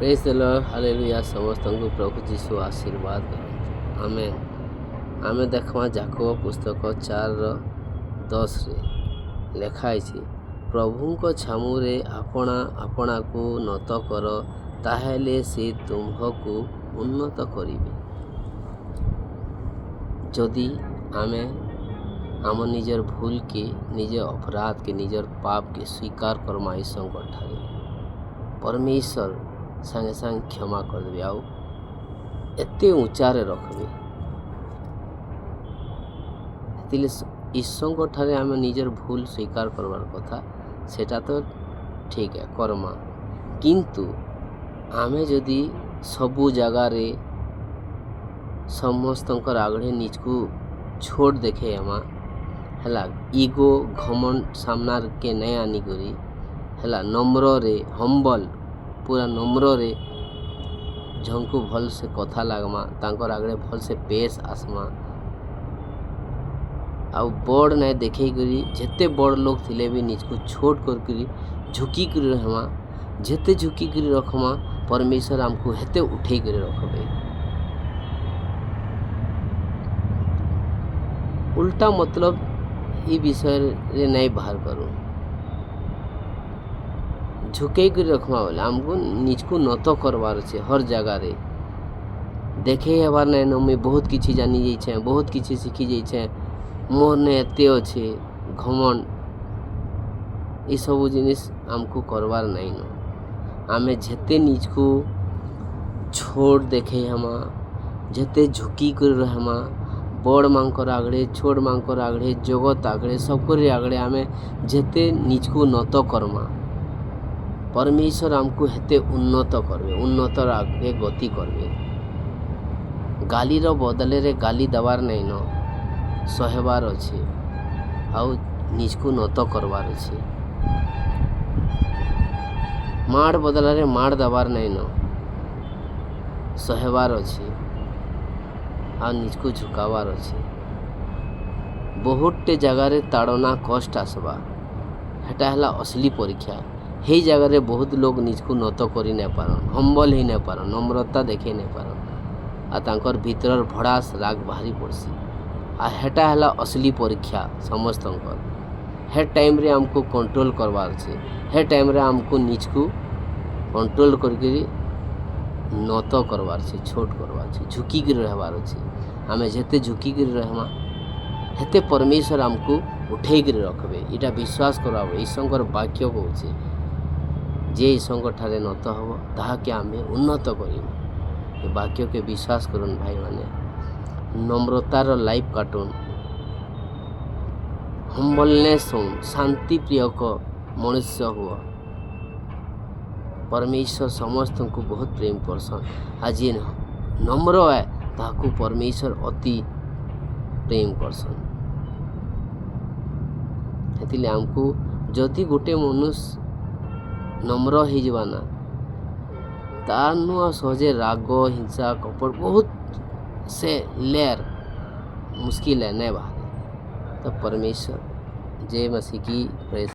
ପ୍ରେଜ୍ ଦ Lord, hallelujah. ସମସ୍ତଙ୍କୁ ପ୍ରଭୁ ଯୀଶୁ ଆଶୀର୍ବାଦ କରନ୍ତୁ। ଆମେ ଦେଖମା, ଯାକୁବ ପୁସ୍ତକ 4ର 10ରେ ଲେଖା ହେଇଛି, "ପ୍ରଭୁଙ୍କ ଛାମୁରେ ଆପଣା ଆପଣାକୁ ନତ କର, ତାହେଲେ ସେ ତୁମ୍ଭକୁ ଉନ୍ନତ କରିବେ।" ଯଦି ଆମେ ଆମ ନିଜର ଭୁଲକେ, ନିଜର ଅପରାଧକେ, ନିଜର ପାପକେ ସ୍ୱୀକାର କର୍ମା ଈଶ୍ୱରଙ୍କ ଠାରେ, ପରମେଶ୍ୱର ସାଙ୍ଗେ ସାଙ୍ଗେ କ୍ଷମା କରିଦେବେ ଆଉ ଏତେ ଉଞ୍ଚାରେ ରଖିବେ। ହେଥିଲେ ଈଶ୍ୱରଙ୍କ ଠାରେ ଆମେ ନିଜର ଭୁଲ ସ୍ୱୀକାର କରବାର କଥା, ସେଟା ତ ଠିକ୍ କର୍ମା। କିନ୍ତୁ ଆମେ ଯଦି ସବୁ ଜାଗାରେ ସମସ୍ତଙ୍କର ଆଗରେ ନିଜକୁ ଛୋଟ ଦେଖେଇମା, ହେଲା, ଇଗୋ, ଘମଣ୍ଡ ସାମ୍ନାକେ ନାଇଁ ଆନିକରି, ହେଲା, ନମ୍ରରେ, ହମ୍ବଲ, ପୁରା ନମ୍ରରେ ଝଙ୍କୁ ଭଲସେ କଥା ଲାଗ୍ମା, ତାଙ୍କର ଆଗରେ ଭଲସେ ପେଶ ଆସ୍ମା ଆଉ ବଡ଼ ନାଇଁ ଦେଖେଇକରି, ଯେତେ ବଡ଼ ଲୋକ ଥିଲେ ବି ନିଜକୁ ଛୋଟ କରିକରି ଝୁକିକରି ରହେମା, ଯେତେ ଝୁକିକରି ରଖ୍ମା, ପରମେଶ୍ୱର ଆମକୁ ହେତେ ଉଠେଇକରି ରଖବେ। ଉଲ୍ଟା ମତଲବ ଇ ବିଷୟରେ ନାଇଁ ବାହାର କରୁ। ଝୁକେଇକରି ରଖ୍ମା ବୋଲେ ଆମକୁ ନିଜକୁ ନତ କରବାର ଅଛି। ହର ଜାଗାରେ ଦେଖେଇ ହେବାର ନାଇଁନ, ମୁଇଁ ବହୁତ କିଛି ଜାନି ଯାଇଛେଁ, ବହୁତ କିଛି ଶିଖି ଯାଇଛେଁ, ମୋର୍ ନେ ଏତେ ଅଛେ, ଘମଣ୍ଡ ଏସବୁ ଜିନିଷ୍ ଆମକୁ କରବାର୍ ନାଇଁନ। ଆମେ ଯେତେ ନିଜକୁ ଛୋଟ ଦେଖେଇ ହେମା, ଯେତେ ଝୁକି କରି ରହେମା, ବଡ଼ ମାନଙ୍କର ଆଗରେ, ଛୋଟ ମାନଙ୍କର ଆଗରେ, ଜଗତ ଆଗରେ, ସବକରି ଆଗରେ ଆମେ ଯେତେ ନିଜକୁ ନତ କର୍ମା, ପରମେଶ୍ୱର ଆମକୁ ହେତେ ଉନ୍ନତ କରବେ, ଉନ୍ନତର ଆଗକେ ଗତି କରବେ। ଗାଲିର ବଦଳରେ ଗାଲି ଦେବାର ନାଇଁନ, ସହେବାର ଅଛି ଆଉ ନିଜକୁ ନତ କରବାର ଅଛି। ମାଡ଼ ବଦଳରେ ମାଡ଼ ଦେବାର ନାଇଁନ, ସହେବାର ଅଛି ଆଉ ନିଜକୁ ଝୁକାବାର ଅଛି। ବହୁତଟେ ଜାଗାରେ ତାଡ଼ନା, କଷ୍ଟ ଆସବା, ହେଟା ହେଲା ଅସଲି ପରୀକ୍ଷା। ହେଇ ଜାଗାରେ ବହୁତ ଲୋକ ନିଜକୁ ନତ କରି ନାଇଁ ପାରନ୍, ହମ୍ବଲ ହେଇ ନାଇଁ ପାରନ୍, ନମ୍ରତା ଦେଖେଇ ନାଇଁ ପାରନ୍ ଆଉ ତାଙ୍କର ଭିତରର ଭଡ଼ାସ, ରାଗ ବାହାରି ପଡ଼୍ସି। ଆଉ ହେଟା ହେଲା ଅସଲି ପରୀକ୍ଷା ସମସ୍ତଙ୍କର। ହେ ଟାଇମ୍ରେ ଆମକୁ କଣ୍ଟ୍ରୋଲ କରବାର ଅଛି। ହେ ଟାଇମ୍ରେ ଆମକୁ ନିଜକୁ କଣ୍ଟ୍ରୋଲ କରିକିରି ନତ କରବାର ଅଛି, ଛୋଟ କରବାର ଅଛି, ଝୁକିକିରି ରହିବାର ଅଛି। ଆମେ ଯେତେ ଝୁକିକିରି ରହେମା, ହେତେ ପରମେଶ୍ୱର ଆମକୁ ଉଠେଇକିରି ରଖବେ। ଏଇଟା ବିଶ୍ୱାସ କରାବ, ଈଶ୍ୱରଙ୍କର ବାକ୍ୟ କହୁଛେ, ଯେ ଈଶ୍ୱରଙ୍କ ଠାରେ ନତ ହେବ, ତାହାକେ ଆମେ ଉନ୍ନତ କରିବୁ। ଏ ବାକ୍ୟକେ ବିଶ୍ୱାସ କରୁନ୍ ଭାଇମାନେ। ନମ୍ରତାର ଲାଇଫ୍ କାଟୁନ୍, ହମ୍ବଲନେସ୍ ହଉନ୍, ଶାନ୍ତି ପ୍ରିୟକ ମନୁଷ୍ୟ ହୁଅ। ପରମେଶ୍ୱର ସମସ୍ତଙ୍କୁ ବହୁତ ପ୍ରେମ କରସନ୍ ଆଉ ଯିଏ ନମ୍ର ଏ, ତାହାକୁ ପରମେଶ୍ୱର ଅତି ପ୍ରେମ କରସନ୍। ହେଥିଲାଗି ଆମକୁ ଯଦି ଗୋଟେ ମନୁଷ ନମ୍ର ହେଇଯିବା ନା, ତାରନୁ ଆଉ ସହଜେ ରାଗ, ହିଂସା, କପଟ ବହୁତ ସେ ଲେୟାର ମୁସ୍କିଲ है, ନାଇଁ ବାହାରେ। ତ ପରମେଶ୍ୱର ଜୟ ମସିହ କି ପ୍ରେଜ୍।